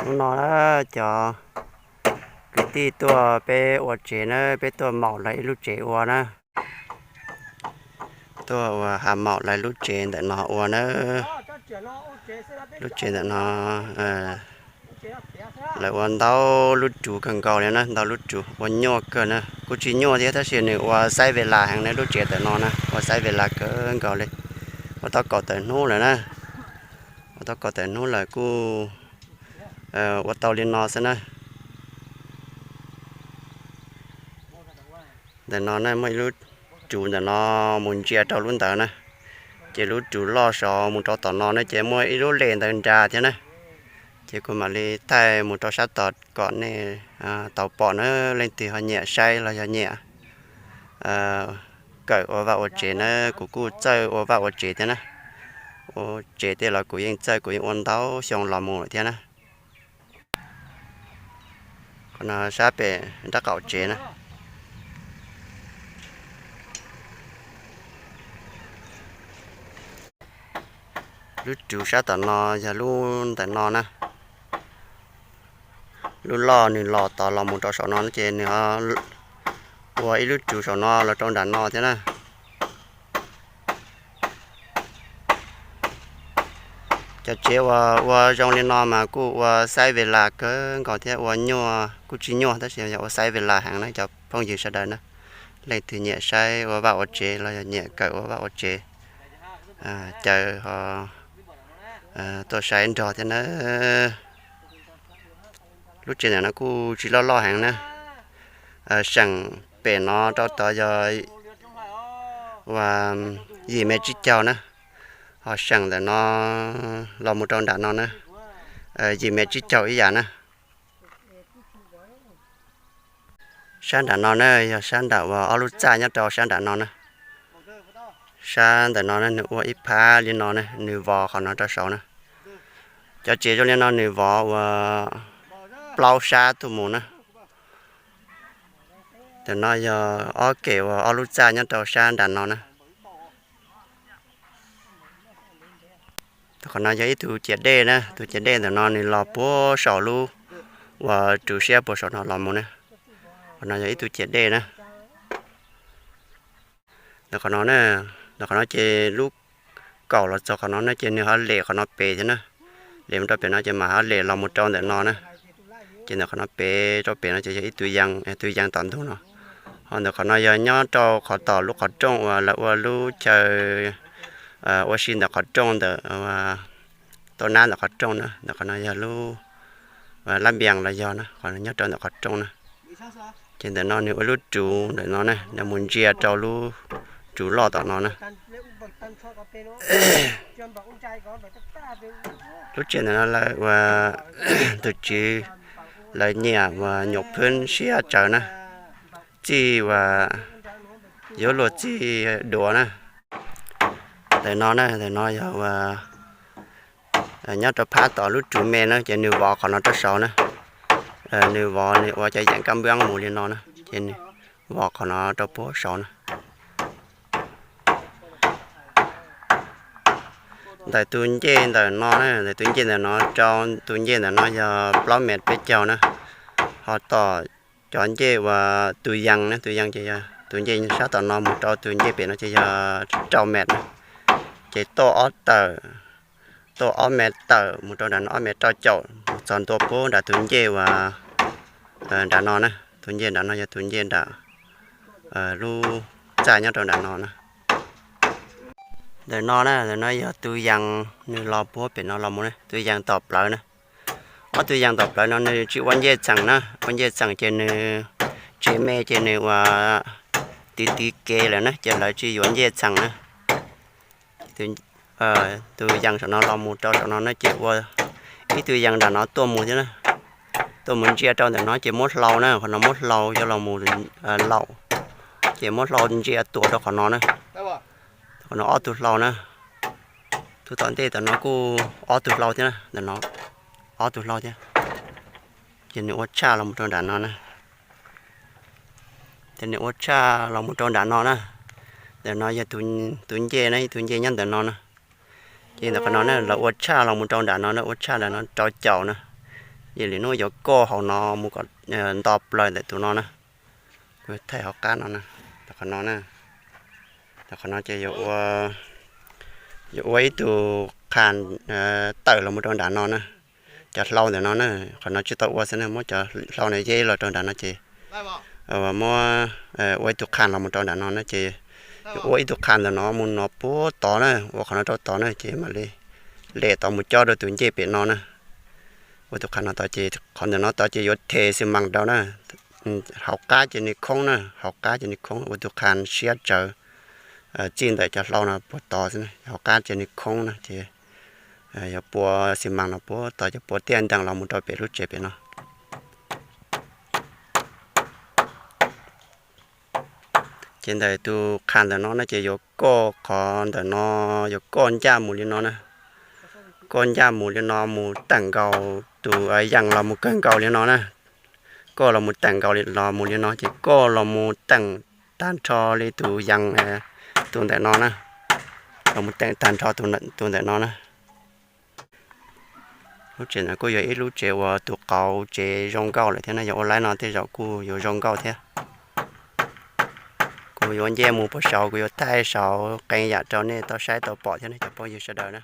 Hnub no na, cov kwv tij tuaj peb ua tsev na, peb tuaj maum lawv ib lub tsev ua na. Tuaj ua ha maum lawv lub tsev ntawm no ua na. Lub tsev ntawm no lawv ua ntau lub ruv kawg nkaus li na, ntau lub ruv ua nyuaj kawg na. Kuj tsis nyuaj thiab tab sis nws ua xaib ve las heev na, lub tsev ntawm no na ua xaib ve las kawg nkaus li. Ua tau kaum tawm hnub lawm na, ua tau kaum tawm hnub lawm kuj ua tau li no xwb na. Ntawm no na muaj ib lub ruv ntawm no mus ntsia rau lub ntawd na, ces lub ruv loj saud mus rau tom no na ces muaj ib lub les ntawd nrad thiab na. Ces kuv mam li thaij mus rau sab tod kom nej tau pom na, leej twg ho nyiam saib los yog nyiam kawm ua vaj ua tsev na, kuv kuj txawj ua vaj ua tsev thiab na. Ua tsev tej los kuv yeej txawj, kuv yeej ua ntau xyoo los mus lawm thiab na. Qhov no sab pem nraub qaum tsev na. Lub ruv sab tom no yog lub ntawm no na. Lub loj nws los tod los mus rau saum no ces nws ua ib lub ruv saum no los rau nram no thiab na. Cov tsev uas ua zoo li no mas kuj ua xaib ve las kawg nkaus thiab, ua nyuaj kuj tsis nyuaj tab sis yog ua xaib ve las heev na cov phooj ywg sawv daws na. Leej twg nyiam saib ua vaj ua tsev los yog nyiam kawm ua vaj ua tsev, caw ho tuaj saib nrog thiab na. Lub tsev ntawm no kuj tsis loj loj heev na. Seem pem no rau tod yog uas yim mev tsib caug na, ho seem ntawm no los mus rau nram no na, yim mev tsib caug ib yam na. Sab nram no na yog sab nram uas ob lub txaj nyob rau sab nram no na. Sab ntawm no na nws ua ib phab li no na, nws vov qhov no rau saud na. Cov tsev zoo li no nws vov uas plaub sab tuaj mus na. Ntawm no yog ob kem uas ob lub txaj nyob rau sab nram no na. Qhov no yog ib tug ciam dej na, tus ciam dej ntawm no nws los puag saum lub uas ruv siab puag saum no los mus na. Qhov no yog ib tug ciam dej na. Ntawm qhov no na, ntawm qhov no ces lub kaum los txog qhov no na ces nws ho lem qhov no pem thiab na. Lem mus rau pem no ces mam ho lem los mus rau ntawm no na. Ces ntawm qhov no pem rau pem no ces yog ib tug yees, tus yees tom ntug no. Ho ntawm qhov no yog nyob rau qhov tom lub qhov rooj uas lawv ua lub chaw ua si ntawm qhov rooj ntawm, tuaj nab ntawm qhov rooj na. Ntawm qhov no yog lub lab npias los yog na, qhov nyob rau ntawm qhov rooj na. Ces ntawm no nws ua lub ruv ntawm no na, nws mus ntsia rau lub ruv loj tom no na. Lub tsev ntawm no lawv ua tus tswv lawv nyiam uas nyuam phwb siab tsawv na, txij uas yuav luag txij duav na. Ntawm no na, ntawm no yog uas nyob rau phab tom lub ruv me na ces nws vov qhov no rau saud na. Nws vov, nws ua cov yeem kab npab mus li no na, ces nws vov qhov no rau puag saud na. Ntawm tus ncej ntawm no na, ntawm tus ncej ntawm no rau tus ncej ntawm no yog plaub mev peb caug na. Ho tom cov ncej uas tus yees na, tus yees ces yog tus ncej sab tom no mus rau tus ncej pem no ces yog rau mev na. Ces tuaj ob tawm, tuaj ob mev tawm mus rau nram no ob mev rau caum mus txog ntua puag nram tus ncej uas nram no na. Tus ncej nram no yog tus ncej nram lub txaj nyob rau nram no na. Ntawm no na, ntawm no yog tus yees nws los puag pem no los mus na, tus yees tom plawv na. Ob tug yees tom plawv no nws tsis ua ncej txheem na, ua ncej txheem ces nws tsev me ces nws ua tiv tiv kev lawm na, ces lawv tsis yuav ncej txheem na. Tus yees saum no los mus rau saum no na ces ua ib tug yees nram no tuaj mus thiab na. Tuaj mus ntsia rau ntawm no ces muab hlau na, qhov no muab hlau coj los mus laum, ces muab hlau ntsia tuav rau qhov no na. Qhov no ob tug hlau na, tus tom ntej tom no kuj ob tug hlau thiab na, ntawm no ob tug hlau thiab. Ces nws ua tshaj los mus rau nram no na. Ces nws ua tshaj los mus rau nram no na. Ntawm no yog tus ncej na, ib tug ncej nyob ntawm no na. Ces ntawm qhov no na lawv ua tshaj los mus rau nram no, lawv ua tshaj nram no rau caum na. Ces lwm hnub yuav koj hauv no mus kom nto plaws ntawm tus no na. Kuv thaij hauv qab no na, qhov no na. Qhov no ces yuav ua, yuav ua ib tug qha tawm los mus rau nram no na. Cov hlau ntawm no na, qhov no tsis tau ua xwb na, muab cov hlau no yeb los rau nram no ces muab ua ib tug qha los mus rau nram no na ces yuav ua ib tug qha ntawm no mus no puag tod na, ua qhov no rau tod na ces mam li lem tod mus cob rau tus ncej pem no na. Ua tus qha no tod ces qhov ntawm no tod ces yuav them xi mas rau na. Hauv qab ces nws khoob na, hauv qab ces nws khoob, ua tus qha siab tsawv txij ntawm cov hlau no puag tod xwb, hauv qab ces nws khoob na ces yuav pua xi mas no puag tod ces pua tiaj ntees los mus rau pem lub tsev pem no. Ces ntawm tus qha ntawm no na ces yuav koj qhov ntawm no, yuav koj ncaj mus li no na. Koj ncaj mus li no mus teem nkaus tus yees los mus kawg nkaus li no na. Koj los mus teem nkaus los mus li no ces koj los mus teem tag nrho li tus yees, tus ntawm no na. Los mus teem tag nrho tus ntawm no na. Lub tsev no kuj yog ib lub tsev uas tus qauv tsev zoo nkauj lawm thiab na, yog ua laib no tej zaum kuj yuav zoo nkauj thiab. Kuv yuav nce mus puag saud, kuv yuav thaij saud qee yam rau nej tau saib tau pom thiab ne cov phooj ywg sawv daws na.